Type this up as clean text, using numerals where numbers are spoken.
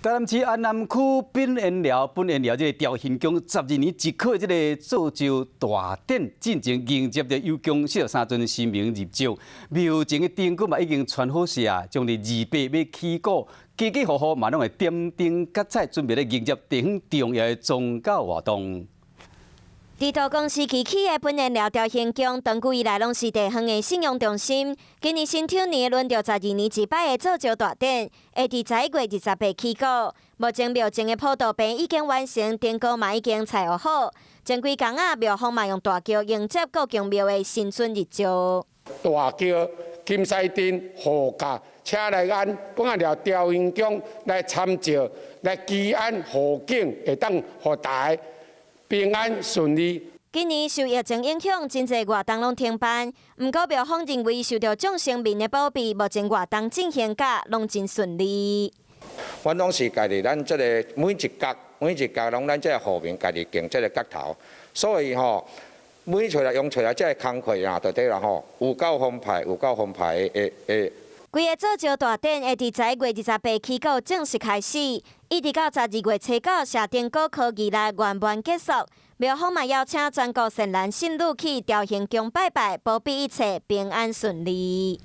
台南市安南區檳緣寮這個朝興宮12年一考這个做醮大典，進前迎接著有宮43尊神明入醮，廟前的燈具嘛已經傳好勢啊，將佇二八欲起鼓，家家戶戶嘛攏會點燈結彩，準備咧迎接地方重要的宗教活動。佇道光時期起的檳緣寮朝興宮，長久以來攏是地方的信仰中心。今年新兔年輪著12年一擺的做醮大典，會佇11月28起鼓。目前廟前的鋪道坪已經完成，燈光嘛已經採予好。前幾工啊，廟方嘛用大轎迎接各宮廟的神尊入醮。大轎、金獅陣、護駕，請來咱檳緣寮朝興宮來參醮，來祈安護境，會當予大家平安順利。今年受疫情影響，真濟活動攏停辦。毋過廟方認為受著眾神明的保庇，目前活動進行甲攏真順利。阮攏是家己，咱這个每一角每一角攏咱這个戶面家己建這个角頭，所以吼，每出來用出來這个工課啊，就對啦吼，有夠澎湃，有夠澎湃的的。規个做醮大典會佇11月28起鼓正式開始，一直到12月初9卸燈鼓科儀來圓滿結束。廟方嘛邀請全國善男信女去朝興宮拜拜，保庇一切平安順利。